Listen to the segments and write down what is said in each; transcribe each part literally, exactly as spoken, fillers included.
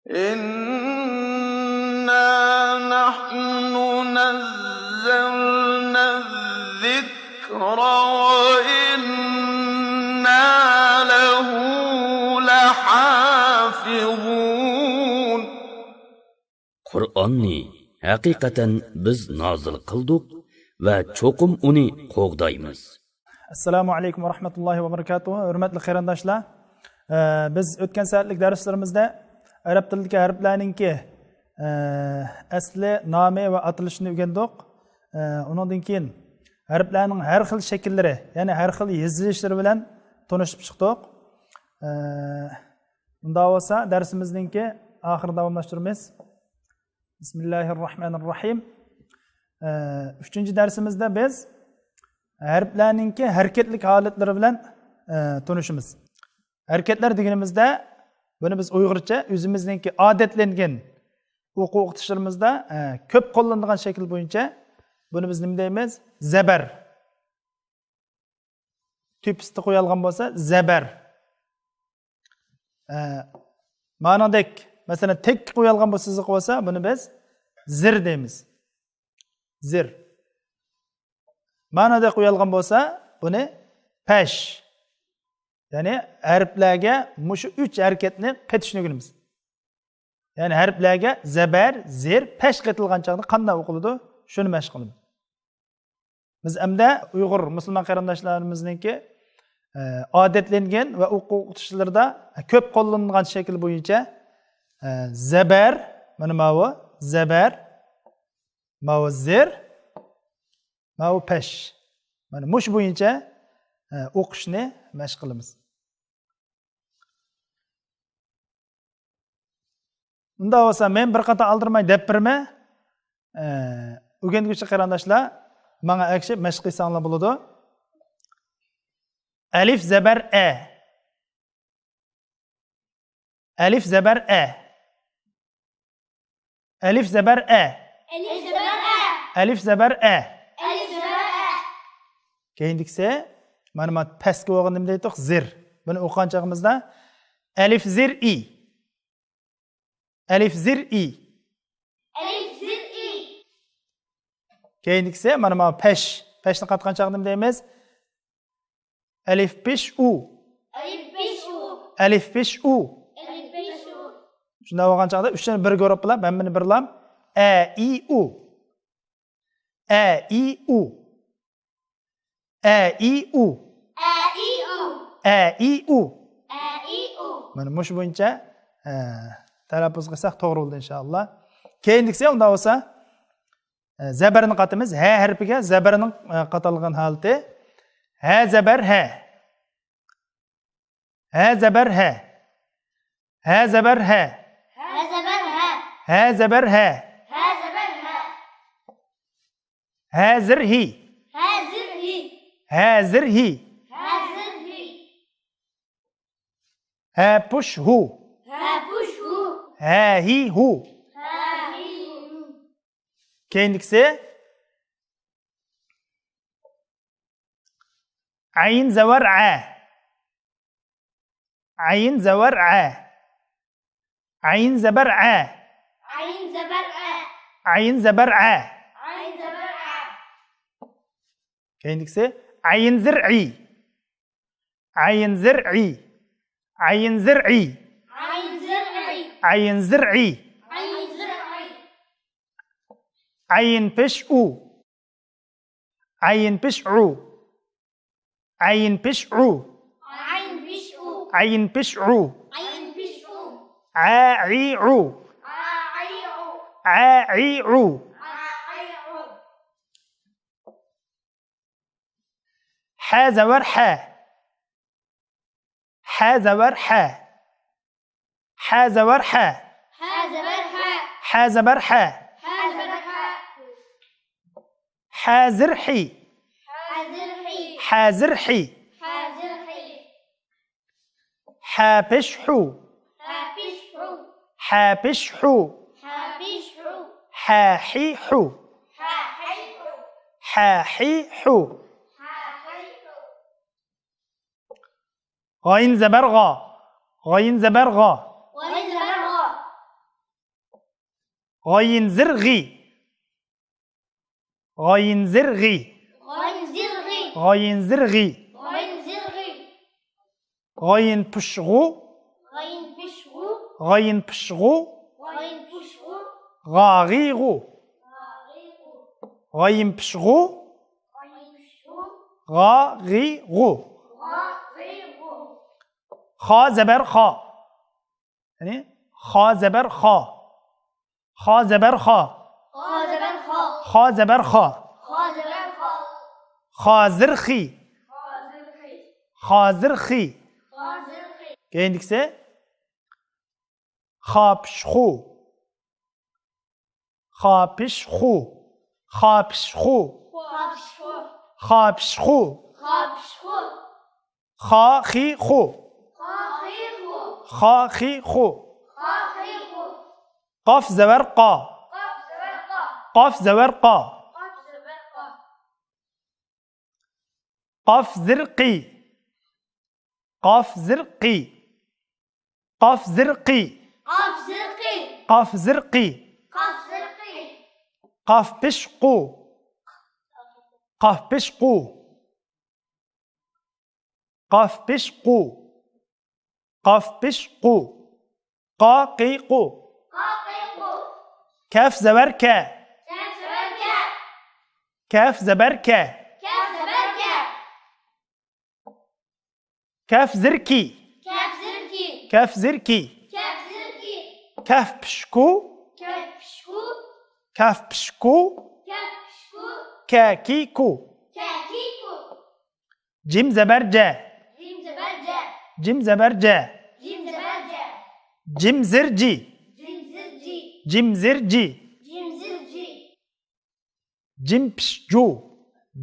إنا نحن نزلنا الذكر وإنا له لحافظون. قۇرئاننى ھەقىقەتەن بىز نازىل قىلدۇق ۋە چوقۇم ئۇنى قوغدايمىز. ئەسسالامۇ ئەلەيكۇم ۋە رەھمەتۇللاھى ۋە بەرىكاتۇھۇ. ھۆرمەتلىك قېرىنداشلار، ئە، بىز ئۆتكەن سائەتلىك دەرسلىرىمىزدە ئەرەب تىلىدىكى ھەرپلەرنىڭكى، ئە، ئەسلى، نامى ۋە ئاتىلىشىنى ئۆگەندۇق. ئە، ئۇنىڭدىن كېيىن ھەرپلەرنىڭ ھەر خىل شەكىللىرى، يەنى ھەر خىل يېزىلىشلىرى بىلەن تونۇشۇپ چىقتۇق. ئە، ئۇنداق بولسا دەرسىمىزنىڭكى ئاخىرىنى داۋاملاشتۇرىمىز. بىسمىللاھىررەھمانىررەھىم. ئە، ئۈچىنچى دەرسىمىزدە بىز ھەرپلەرنىڭكى ھەرىكەتلىك ھالەتلىرى بىلەن، ئە، تونۇشىمىز. ھەرىكەتلەر دېگىنىمىزدە بۇنى بىز ئۇيغۇرچە ئۆزىمىزنىڭكى ئادەتلەنگەن ئوقۇ ئوقۇتۇشلىرىمىزدا، ئە، كۆپ قوللىنىدىغان شەكىل بويىچە بۇنى بىز نېمە دەيمىز؟ زەبەر. تۆپىسىدە قويالغان بولسا زەبەر. ئە، مانىڭدەك، مەسىلەن، تەككە قويالغان بولسا، سىزىق بولسا، بۇنى بىز زىر دەيمىز. زىر. مانىڭدەك قويالغان بولسا، بۇنى پەش. يەنى ھەرپلەرگە مۇشۇ ئۈچ ھەرىكەتنى قېتىشنى ئۆگىنىمىز. يەنى ھەرپلەرگە زەبەر، زىر، پەش قېتىلغان چاغدا قانداق ئوقۇلىدۇ؟ شۇنى مەشىق قىلىمىز. بىز ئەمدى ئۇيغۇر مۇسۇلمان قېرىنداشلىرىمىزنىڭكى، ئە، ئادەتلەنگەن ۋە ئوقۇتۇشلىرىدا كۆپ قوللىنىلغان شەكىل بويىچە، ئە، زەبەر، مانا ماۋۇ زەبەر، ماۋۇ زىر، ماۋۇ پەش. مانا مۇشۇ بويىچە، ئە، ئوقۇشنى مەشىق قىلىمىز. ئۇنداق بولسا، مەن بىر قاتا ئالدىرىماي دەپ بېرىمەن. ئە، ئۆگەنگۈچى قېرىنداشلار ماڭا ئەگىشىپ مەشىق قىلساڭلار بولىدۇ. ئەلىف زەبەر ئە. ئەلىف زەبەر ئە. ئەلىف زەبەر ئە. ئەلىف زەبەر ئە. ئەلىف زەبەر ئە. ئەلىف زەبەر ئە. كەينىدىكىسى، مانا، مانا پەسكە بولغان نېمە دەيتتۇق؟ زىر. بۇنى ئوقۇغان چېغىمىزدا ئەلىف زىر ئى. ئەلىف زىر ئى. ئەلىف زىر ئى. كەينىدىكىسى، مانا، مانا پەش. پەشنى قاتقان چاغدا نېمە دەيمىز؟ ئەلىف پېش ئۇ. ئەلىف پېش ئۇ. ئەلىف پېش ئۇ. ئەلىف پېش ئۇ. شۇنداق بولغان چاغدا ئۈچىنى بىر گۇرۇپپىلاپ، ھەممىنى بىرلام. ئە، ئى، ئۇ. ئە، ئى، ئۇ. ئە، ئى، ئۇ. ئە، ئى، ئۇ. ئە، ئى، ئۇ. ئە، ئى، ئۇ. مانا مۇشۇ بويىچە، ئە، تەلەپپۇز قىلساق توغرا بولىدۇ، ئىنشائاللا. كەينىدىكىسى ئۇنداق بولسا، ئە، زەبەرنى قاتىمىز. ھە ھەرپىگە زەبەرنىڭ، ئە، قاتالغان ھالىتى. ھە زەبەر ھە. ھە زەبەر ھە. ھە زەبەر ھە. ھە زەبەر ھە. ھە زەبەر ھە. ھە زەبەر ھە. ھە زىر ھى. ھە زىر ھى. ھە زىر ھى. ھە زىر ھى. ھە پۇش ھۇ. ھە پۇش ھۇ. ھە ھى ھۇ. ھە ھى ھۇ. كەينىدىكىسى. ئەين زەۋەر ئە. ئەين زەۋەر ئە. ئەين زەبەر ئە. ئەين زەبەر ئە. ئەين زەبەر ئە. ئەين زەبەر ئە. كەينىدىكىسى. ئەين زىر ئى. ئەين زىر ئى. ئەين زىر ئى. ئەين زىر ئى. ئەين زىر ئى. ئەين زىر ئى. ئەين پېش ئۇ. ئەين پېش ئۇ. ئەين پېش ئۇ. ئەين پېش ئۇ. ئەين پېش ئۇ. ئەين پېش ئۇ. ئە ئى ئۇ. ئە ئى ئۇ. ئە ئى ئۇ. ئە ئى ئۇ. ھە زەۋەر ھە. ھە زەۋەر ھە. ھە زەۋەر ھە. ھە زەۋەر ھە. ھە زەبەر ھە. ھە زەبەر ھە. ھە زىر ھى. ھە زىر ھى. ھە زىر ھى. ھە زىر ھى. ھە پېش ھۇ. ھە پېش ھۇ. ھە پېش ھۇ. ھە پېش ھۇ. ھە ھى ھۇ. ھە ھى ھۇ. ھە ھى ھۇ. ھە ھى ھۇ. غەين زەبەر غا. غەين زەبەر غا. غەين زەبەر غا. غايىن زىر غى. غايىن زىر غى. غايىن زىر غى. غايىن زىر غى. غايىن زىر غى. غايىن پىش غۇ. غايىن پىش غۇ. غايىن پىش غۇ. غايىن پىش غۇ. غا غى غۇ. غايىن پىش غۇ. غايىن پىش غۇ. غا غى غۇ. غا غى غۇ. خا زەبەر خا. يەنى خا زەبەر خا. خا زەبەر خا. خا زەبەر خا. خا زەبەر خا. خا زەبەر خا. خا زىر خى. خا زىر خى. خا زىر خى. خا زىر خى. كېيىنكىسى. خا پىش خۇ. خا پىش خۇ. خا پىش خۇ. خا پىش خۇ. خا پىش خۇ. خا پىش خۇ. خا خى خۇ. خا خى خۇ. خا خى خۇ. خا خى خۇ. قاف زەۋەر قا. قاف زەۋەر قا. قاف زەۋەر قا. قاف زەبەر قا. قاف زىر قى. قاف زىر قى. قاف زىر قى. قاف زىر قى. قاف زىر قى. قاف زىر قى. قاف پىش قۇ. قاف پىش قۇ. قاف پىش قۇ. قاف پىش قۇ. قا قى قۇ. قا قى قۇ. كاف زەبەر كە. كاف زەبەر كە. كاف زەبەر كە. كاف زەبەر كە. كاف زىر كى. كاف زىر كى. كاف زىر كى. كاف زىر كى. كاف پىش كۇ. كاف پىش كۇ. كاف پىش كۇ. كاف پىش كۇ. كە كى كۇ. كە كى كۇ. جىم زەبەر جە. جىم زەبەر جە. جىم زەبەر جە. جىم زەبەر جە. جىم زىر جى. جىم زىر جى. جىم زىر جى. جىم زىر جى. جىم پىش جۇ.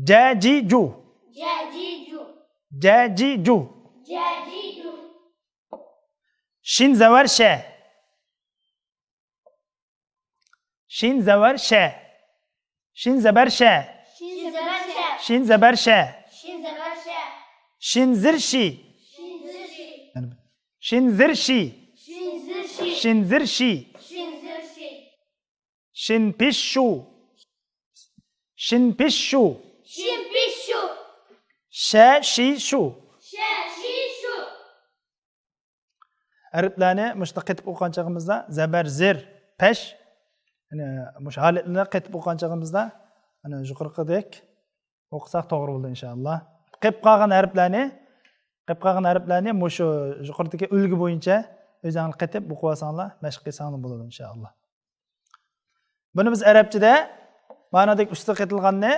جە جى جۇ. جە جى جۇ. جە جى جۇ. جە جى جۇ. شىن زەۋەر شە. شىن زەۋەر شە. شىن زەبەر شە. شىن زەبەر شە. شىن زەبەر شە. شىن زەبەر شە. شىن زىر شى. شىن زىر شى. شىن زىر شى. شىن زىر شى. شىن زىر شى. شىن زىر شى. شىن پىش شۇ. شىن پىش شۇ. شىن پىش شۇ. شە شى شۇ. شە شى شۇ. ھەرپلەرنى مۇشۇنداق قېتىپ ئوقۇغان چېغىمىزدا، زەبەر زىر، پەش، يەنى مۇشۇ ھالەتلەرنى قېتىپ ئوقۇغان چېغىمىزدا، مانا يۇقىرىقىدەك ئوقۇساق توغرا بولىدۇ، ئىنشائاللا. قېلىپ قالغان ھەرپلەرنى، قېلىپ قالغان ھەرپلەرنى مۇشۇ يۇقىرىدىكى ئۈلگە بويىچە ئۆزۈڭلار قېتىپ ئوقۇۋالساڭلار، مەشىق قىلساڭلار بولىدۇ، ئىنشائاللا. بۇنى بىز ئەرەبچىدە مانادەك ئۈستىگە قېتىلغاننى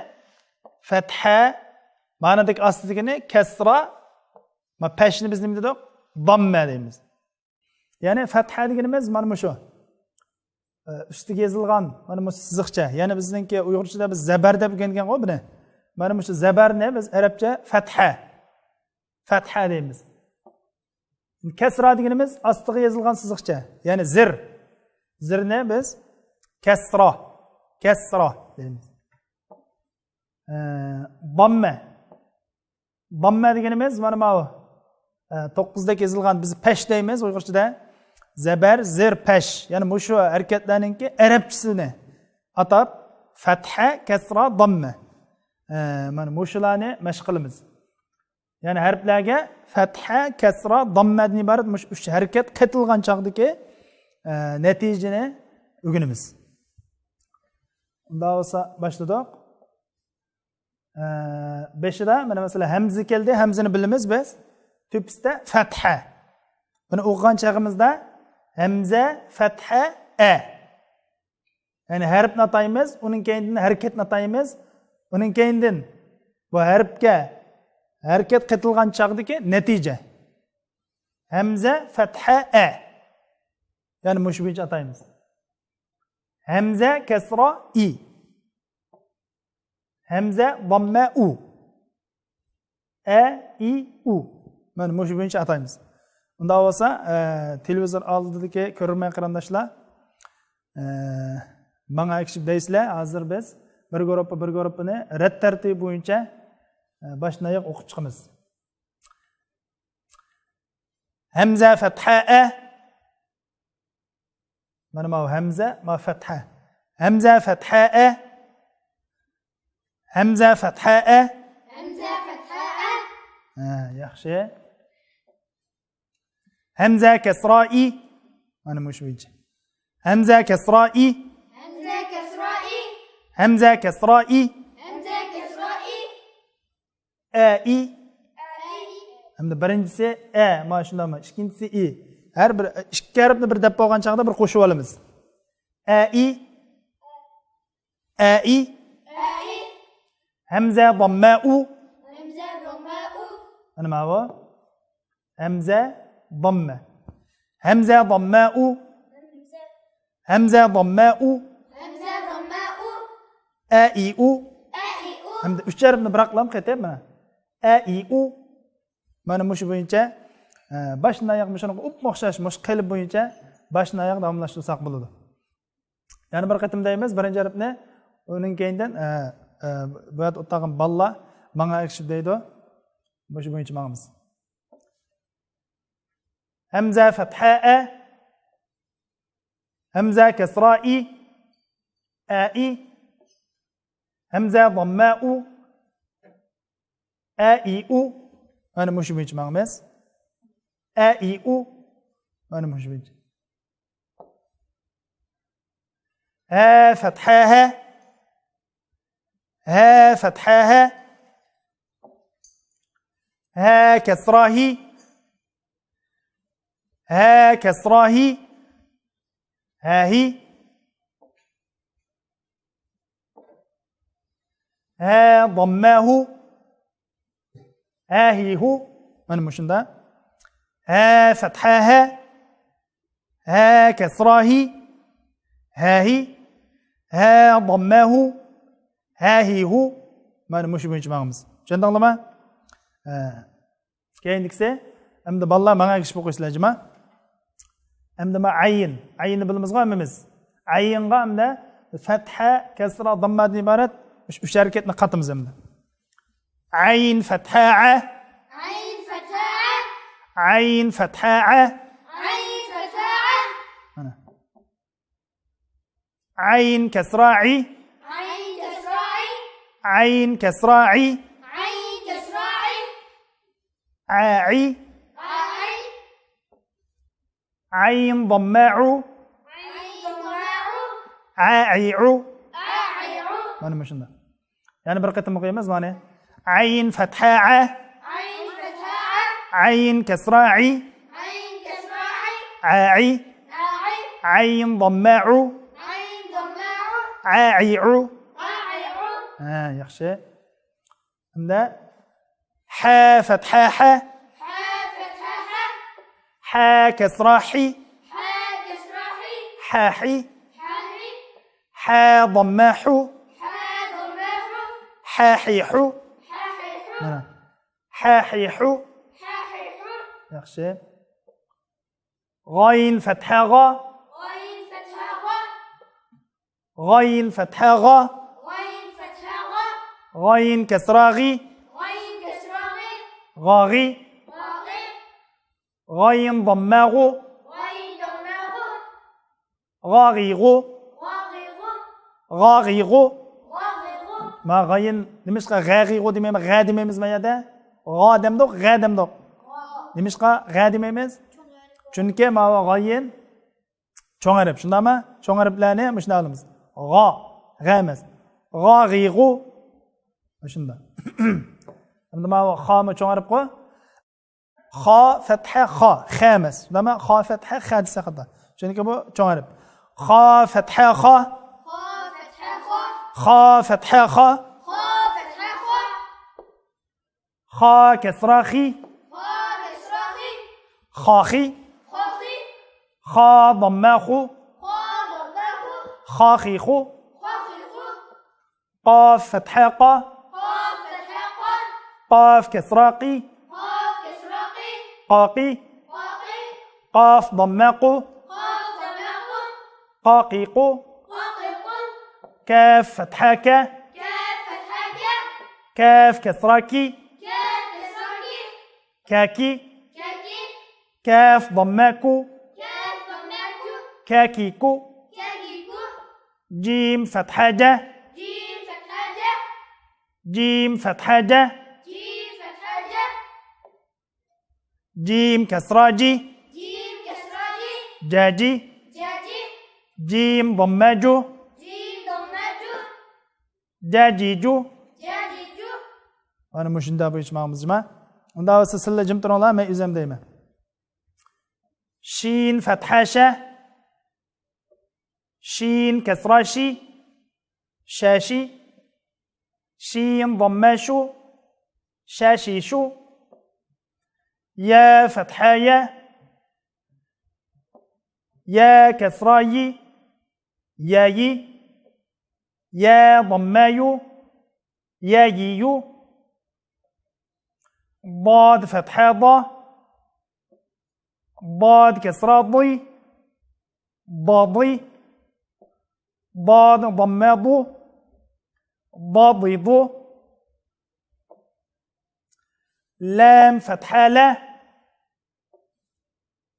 فەتھە، مانادەك ئاستىدىكىنى كەسرا، ما پەشنى بىز نېمە دېدۇق؟ داممە دەيمىز. يەنى فەتھە دېگىنىمىز مانا مۇشۇ. ئە، ئۈستىگە يېزىلغان مانا مۇشۇ سىزىقچە. يەنى بىزنىڭكى ئۇيغۇرچىدا بىز زەبەر دەپ ئۆگەنگەنغۇ بۇنى. مانا مۇشۇ زەبەرنى بىز ئەرەبچە فەتھە. فەتھە دەيمىز. كەسرا دېگىنىمىز ئاستىغا يېزىلغان سىزىقچە. يەنى زىر. زىرنى بىز كەسرا. كەسرا دەيمىز. ئە، داممە. داممە دېگىنىمىز مانا ماۋۇ، ئە، توققۇزدەك يېزىلغان، بىز پەش دەيمىز ئۇيغۇرچىدا. زەبەر، زىر، پەش. يەنى مۇشۇ ھەرىكەتلەرنىڭكى ئەرەبچىسىنى ئاتاپ، فەتھە، كەسرا، داممە. ئە، مانا مۇشۇلارنى مەشىق قىلىمىز. يەنى ھەرپلەرگە فەتھە، كەسرا، داممەدىن ئىبارەت مۇشۇ ئۈچ ھەرىكەت قېتىلغان چاغدىكى، ئە، نەتىجىنى ئۆگىنىمىز. ئۇنداق بولسا باشلىدۇق. ئە، بېشىدا مانا مەسىلەن ھەمزە كەلدى، ھەمزىنى بىلىمىز بىز. تۆپىسىدە فەتھە. بۇنى ئوقۇغان چېغىمىزدا ھەمزە، فەتھە، ئە. يەنى ھەرپنى ئاتايمىز، ئۇنىڭ كەينىدىن ھەرىكەتنى ئاتايمىز، ئۇنىڭ كەينىدىن بۇ ھەرپكە ھەرىكەت قېتىلغان چاغدىكى نەتىجە. ھەمزە، فەتھە، ئە. يەنى مۇشۇ بويىچە ئاتايمىز. ھەمزە، كەسرا، ئى. ھەمزە، داممە، ئۇ. ئە، ئى، ئۇ. مانا مۇشۇ بويىچە ئاتايمىز. ئۇنداق بولسا، ئە، تېلېۋىزور ئالدىدىكى كۆرۈرمەن قېرىنداشلار، ئە، ماڭا ئەگىشىپ دەيسىلەر. ھازىر بىز بىر گۇرۇپپا، بىر گۇرۇپپىنى رەت تەرتىپى بويىچە، ئە، باشتىن ئاياغ ئوقۇپ چىقىمىز. ھەمزە، فەتھە، ئە. مانا ماۋۇ ھەمزە، ماۋۇ فەتھە. ھەمزە فەتھە ئە. ھەمزە فەتھە ئە. ھەمزە فەتھە ئە. ھە، ياخشى. ھەمزە كەسرا ئى. مانا مۇشۇ بويىچە. ھەمزە كەسرا ئى. ھەمزە كەسرا ئى. ھەمزە كەسرا ئى. ھەمزە كەسرا ئى. ئە ئى. ئە ئى. ھەمدە بىرىنچىسى ئە، مانا شۇنداقمۇ؟ ئىككىنچىسى ئى. ھەر بىر ئىككى ھەرپنى بىر دەپ بولغان چاغدا بىر قوشۇپ ئالىمىز. ئە ئى. ئە ئى. ئە ئى. ھەمزە ضممە ئۇ. ھەمزە ضممە ئۇ. مانا ماۋۇ. ھەمزە ضممە. ھەمزە ضممە ئۇ. ھەمزە ضممە ئۇ. ھەمزە ضممە ئۇ. ئە ئى ئۇ. ئە ئى ئۇ. ھەمدە ئۈچ ھەرپنى بىراقلام قېتىپ، مانا. ئە ئى ئۇ. مانا مۇشۇ بويىچە، ئە، باشتىن ئاياغ مۇشۇنىڭغا ئوپمۇ ئوخشاش، مۇشۇ قېلىپ بويىچە باشتىن ئاياغ داۋاملاشتۇرساق بولىدۇ. يەنە بىر قېتىم دەيمىز، بىرىنچى ھەرپنى، ئۇنىڭ كەينىدىن، ئە، ئە، بۇ يەردە ئولتۇرغان بالىلار ماڭا ئەگىشىپ دەيدۇ. مۇشۇ بويىچە ماڭىمىز. ھەمزە فەتھە ئە. ھەمزە كەسرا ئى. ئە ئى. ھەمزە ضممە ئۇ. ئە ئى ئۇ. مانا مۇشۇ بويىچە ماڭىمىز. ئە ئى ئۇ. مانا مۇشۇ بويىچە. ھە فەتھە ھە. ھە فەتھە ھە. ھە كەسرا ھى. ھە كەسرا ھى. ھە ھى. ھە ضممە ھۇ. ھە ھى ھۇ. مانا مۇشۇنداق. ھە فەتھە ھە. ھە كەسرا ھى. ھە ھى. ھە ضممە ھۇ. ھە ھى ھۇ. مانا مۇشۇ بويىچە ماڭىمىز. چۈشەندىڭلارمۇ؟ ھە. كېيىنكىسى، ئەمدى بالىلار ماڭا ئەگىشىپ ئوقۇيسىلەر، جۇما. ئەمدى ما ئەين. ئەيننى بىلىمىزغۇ ھەممىمىز. ئەينغا ئەمدى فەتھە، كەسرا، داممادىن ئىبارەت ئۈچ، ئۈچ ھەرىكەتنى قاتىمىز ئەمدى. ئەين فەتھە ئە. ئەين فەتھە ئە. ئەين فەتھە ئە. ئەين فەتھە ئە. مانا. ئەين كەسرا ئى. ئەين كەسرا ئى. ئەين كەسرا ئى. ئەين كەسرا ئى. ئە ئى. ئە ئى. ئەين ضممە ئۇ. ئەين ضممە ئۇ. ئە ئى ئۇ. ئە ئى ئۇ. مانا مۇشۇنداق. يەنە بىر قېتىم ئوقۇيمىز مانا. ئەين فەتھە ئە. ئەين فەتھە ئە. ئەين كەسرا ئى. ئەين كەسرا ئى. ئە ئى. ئە ئى. ئەين ضممە ئۇ. ئەين ضممە ئۇ. ئە ئى ئۇ. ئە ئى ئۇ. ھە، ياخشى. ئەمدى ھە فەتھە ھە. ھە فەتھە ھە. ھە كەسرا ھى. ھە كەسرا ھى. ھە ھى. ھە ھى. ھە ضممە ھۇ. ھە ضممە ھۇ. ھە ھى ھۇ. ھە ھى ھۇ. مانا. ھە ھى ھۇ. ھە ھى ھۇ. ياخشى. غايىن فەتھە غا. غايىن فەتھە غا. غايىن فەتھە غا. غايىن فەتھە غا. غايىن كەسرا غى. غايىن كەسرا غى. غاغى. غاغى. غايىن ضممە غۇ. غايىن ضممە غۇ. غاغىغۇ. غاغىغۇ. غاغىغۇ. غاغىغۇ. ما غايىن نېمىشقا غەغىغۇ دېمەيمىز، غە دېمەيمىز ما يەردە؟ غا دەمدۇق، غە دەمدۇق. غا. نېمىشقا غە دېمەيمىز؟ چۈنكى ماۋۇ غايىن چوڭ ھەرپ، شۇنداقمۇ؟ چوڭ ھەرپلەرنى مۇشۇنداق ئالىمىز. غا، غە ئەمەس. غاغىغۇ. مۇشۇنداق. ئەمدى ماۋۇ خامۇ چوڭ ھەرپقۇ. خا، فەتھە، خا. خە ئەمەس. شۇنداقمۇ؟ خا، فەتھە، خە دېسە خاتا. چۈنكى بۇ چوڭ ھەرپ. خا، فەتھە، خا. خا، فەتھە، خا. خا، فەتھە، خا. خا، فەتھە، خا. خا كەسرا خى. خا كەسرا خى. خاخى. خاخى. خا ضممە خۇ. خا ضممە خۇ. خاخىخۇ. خاخىخۇ. قاف فەتھە قا. قاف فەتھە قا. قاف كەسرا قى. قاف كەسرا قى. قاقى. قاقى. قاف ضممە قۇ. قاف ضممە قۇ. قاقىقۇ. قاقىقۇ. كاف فەتھە كە. كاف فەتھە كە. كاف كەسرا كى. كاف كەسرا كى. كاكى. كاكى. كاف ضممە كۇ. كاف ضممە كۇ. كاكىكۇ. كاكىكۇ. جيم فتحة ج. جيم فتحة ج. جيم فتحة ج. جيم فتحة ج. جيم كسرة جي. جيم كسرة جي. جاجي. جاجي. جيم ضمة جو. جيم ضمة جو. جاجيجو. جاجيجو. مانا مۇشۇنداق بويىچە ماڭىمىز جۇما. ئۇنداق بولسا سىلەر جىم تۇرۇڭلار، مەن ئۆزۈم دەيمەن. شين فتحة شا. شين كسرة شي. شاشي. شين ضمة شو. شاشيشو. يا فتحة يا. يا كسرة يي. يايي. يا ضمة يو. ياييو. ضاد فتحة ضا. ضاد كسرة ضي. ضاضي. ضاد ضمة ضو. ضاضيضو. لام فتحة لا.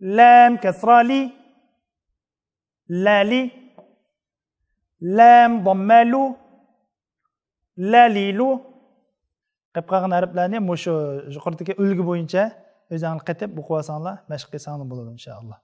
لام كسرة لي. لالي. لام ضمة لو. لاليلو. قېلىپ قالغان ھەرپلەرنى مۇشۇ يۇقىرىدىكى ئۈلگە بويىچە ئۆزۈڭلار قېتىپ ئوقۇۋالساڭلار، مەشىق قىلساڭلار بولىدۇ، ئىنشائاللا.